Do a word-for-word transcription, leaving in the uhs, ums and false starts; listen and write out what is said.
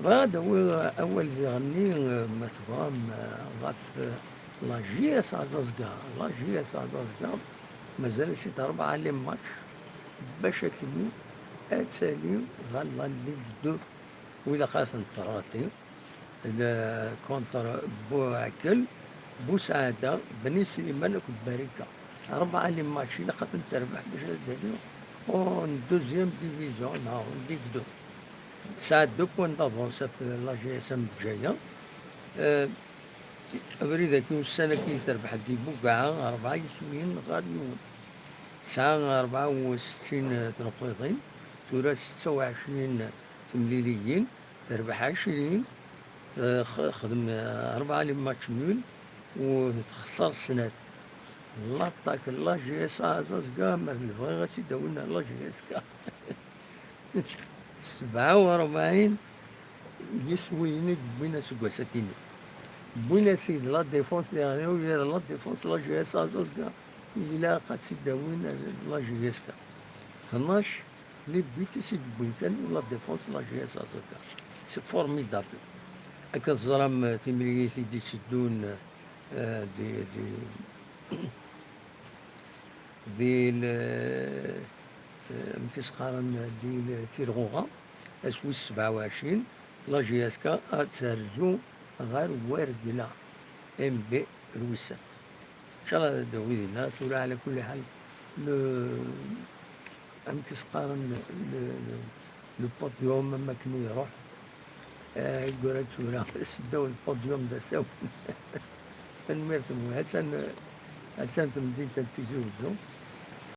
Bɣiɣ ad d-awiɣ awal diɣenni, eh, ma tebɣam, eh, ɣef, eh, la J S Aẓazga. La J S Aẓazga, mazal-as-id rebɛa les matchs bac akken ad tali ɣer la Ligue deux, u ilaq ad ten-terrati, le contre Buɛkel, Busaɛda, Bni Sliman akked Barika. Rebɛa les matchs ilaq ad ten-terbeḥ bac ad tali en deuxième division neɣ en Ligue deux. Tesɛa deux points d'avance ɣef la J S M Bǧaya. Eh, abrid-agi ussan-agi terbeḥ-d i Bugaɛa rebɛa yiswiyen ɣer yiwen. Tesɛa rebɛa u settin tneqqiḍin, tura setta u ɛecrin temliliyin, terbeḥ ɛecrin, eh, x-, xdem, eh, rebɛa les matchs nuls, u texṣer snat. L'attaque n la J S Aẓazga, mer d bɣiɣ ad tt-id-awin ar la J S K. Sebɛa u rebɛin yiswiyen i d-wwin aseggas-akini. Wwin-as-id la défense, diɣen ula d la défense n la J S Aẓazga ilaq ad tt-id-awin ar la J S K. Tnac les buts i s-id-wwin kan la défense n la J S Aẓazga. C'est formidable. Akken teẓram, eh, timlilit i d-itteddun, eh, di, di, di l-, eh, amek i s-qqaren, di l-, Tirɣuɣa, ass wis sebɛa u ɛecrin, la J S K ad terzu ɣer Wergla, M B Rwisat. Inchallah ad d-tawi dinna, tura ɛla kulli ḥal, le, amek i s-qqaren, le, le, le podium, am akken i iruḥ, eh, yeggura tura seddaw le podium d asawen. Tanemmirt-nwen. Attan, attan temdint n Tizi Wezzu.